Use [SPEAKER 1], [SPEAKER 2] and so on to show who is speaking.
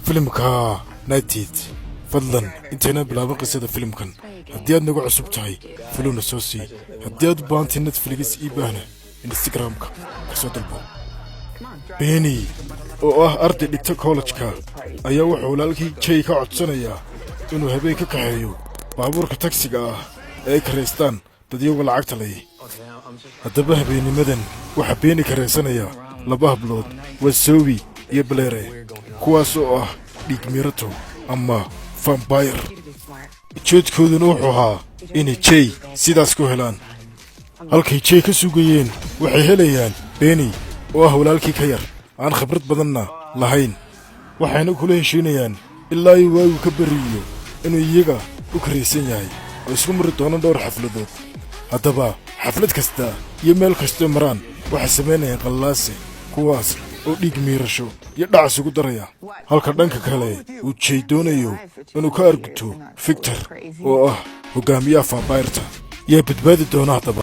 [SPEAKER 1] Filimka Night Heat. Fadlan, intaynaan bilaabin qisada filimkan, haddii aad nagu cusub tahay, follow-na soo sii. Haddii aad u baahantay Netflix ii baahna, Instagramka ka soo dalbo. Benny oo ah arday dhigta kollejka ayaa wuxuu walaalkii Jay ka codsanayaa inuu habeen ka kaxeeyo baabuurka tagsiga ah ee ay karaystaan dadyaga lacagta leh. Haddaba habeennimadan waxaa Benny karaysanaya laba hablood, waa Zoe iyo Blaire, kuwaas oo ah dhiigmiirato ama vampire. Ujeedkooduna wuxuu ahaa inay Jay sidaas ku helaan. Halkay Jay ka sugayeen, waxay helayaan Benny oo ah walaalkii ka yar, aan khibrad badanna lahayn. Waxayna kula heshiinayaan ilaa uu waagu ka beriyo inuu iyaga u karaysan yahay oo isku mari doonaan dhowr xafladood. Haddaba xaflad kasta iyo meel kastoo maraan, waxay samaynayaan qallaase, kuwaas oo dhiig miirasho iyo dhac isugu daraya, halka dhanka kale uu Jay doonayo inuu ka arguto Victor oo ah hoggaamiyaha vampire-ta. Yaa badbaadi doona haddaba?